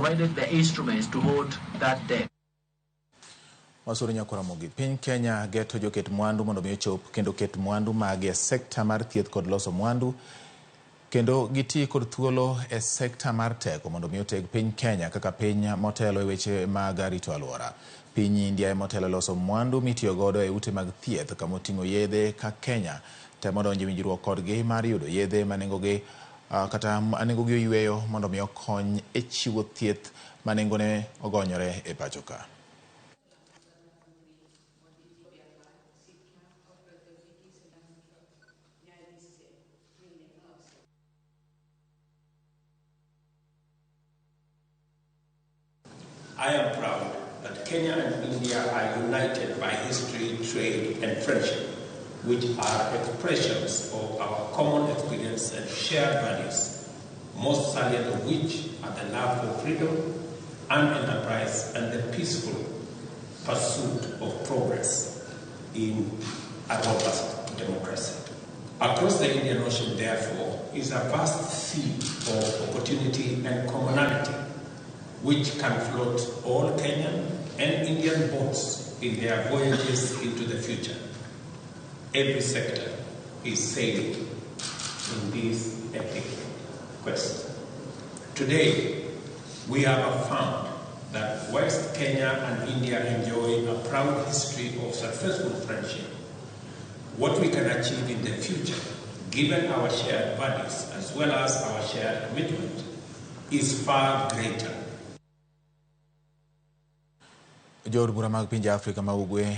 provided the instruments to hold that debt. Wasuru Nyakoramogi, piny Kenya geto joket mwandu mondo mi ochop kendo ket mwandu magi e sekta mar thieth kod loso mwandu kendo giti kod thuolo e sekta mar teko mondo mi oteg piny Kenya kaka piny motelo e weche mag rito alwora. Piny India ema otelo e loso mwandu mitiyo godo e ute mag thieth kama oting'o yedhe ka Kenya temo donjo e winjruok kodgi mar yudo yedhe ma nengogi kata nengogi oyweyo mondo mi okony e chiwo thieth ma nengone ogonyore e pacho ka. I am proud that Kenya and India are united by history, trade, and friendship, which are expressions of our common experience and shared values, most salient of which are the love for freedom and enterprise and the peaceful pursuit of progress in a robust democracy. Across the Indian Ocean, therefore, is a vast sea of opportunity and commonality, which can float all Kenyan and Indian boats in their voyages into the future. Every sector is sailing in this epic quest. Today, we have affirmed that whilst Kenya and India enjoy a proud history of successful friendship, what we can achieve in the future, given our shared values as well as our shared commitment, is far greater. Jood bura mag pinje Afrika ma Ugwe